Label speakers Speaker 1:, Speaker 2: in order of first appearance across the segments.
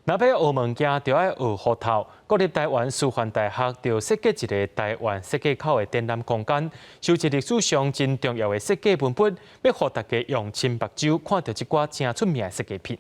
Speaker 1: 若欲學物件，就愛學予透。國立臺灣師範大學就設計一个臺灣設計口的展覽空間，收集歷史上真重要的設計文本，欲予大家用親目睭看著這寡誠出名的設計品。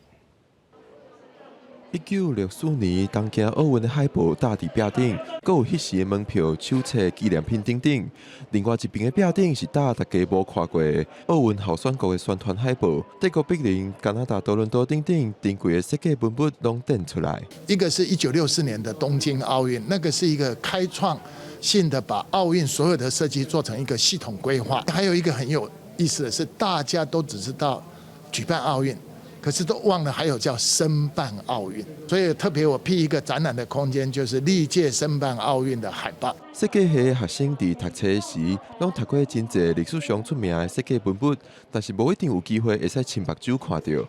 Speaker 2: 1964年東京奧運的海報貼佇壁頂，閣有彼時的門票、手冊、紀念品等等。另外一邊的壁頂是貼大家無看過的奧運候選國的宣傳海報，德國柏林、加拿大多倫多等等珍貴的設計文物攏展出來。
Speaker 3: 一個是1964年的東京奧運，那個是一個開創性的把奧運所有的設計做成一個系統規劃。還有一個很有意思的是，大家都只知道舉辦奧運，可是都忘了還有叫申辦奧運，所以特別我闢一個展覽的空間，就是歷屆申辦奧運的海報。
Speaker 2: 設計系學生佇讀冊時，攏讀過真濟歷史上出名的設計文物，但是無一定有機會會使親目睭看著。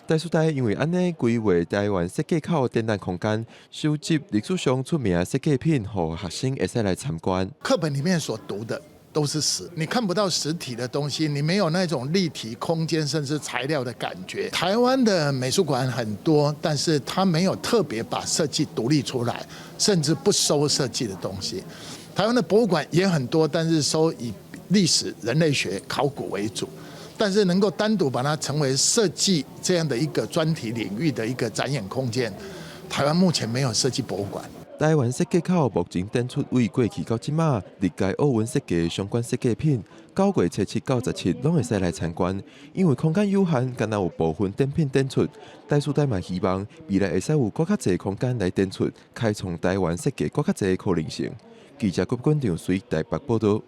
Speaker 2: 台師大因為按呢規劃臺灣設計口展覽空間，收集歷史上出名的設計品，予學生會使來參觀。
Speaker 3: 課本裡面所讀的都是死，你看不到實體的東西，你沒有那種立體空間甚至材料的感覺。台灣的美術館很多，但是它沒有特別把設計獨立出來，甚至不收設計的東西。台灣的博物館也很多，但是收以歷史、人類學、考古為主，但是能夠單獨把它成為設計這樣的一個專題領域的一個展演空間，台灣目前沒有設計博物館。
Speaker 2: 臺灣設計口目前展出對過去到這馬歷屆奧運設計相關設計品，9月初7到17攏會使來參觀。因為空間有限，干焦有部分展品展出。台師大嘛希望未來會使有閣較濟空間來展出，開創臺灣設計閣較濟可能性。記者郭冠長隨台北報道。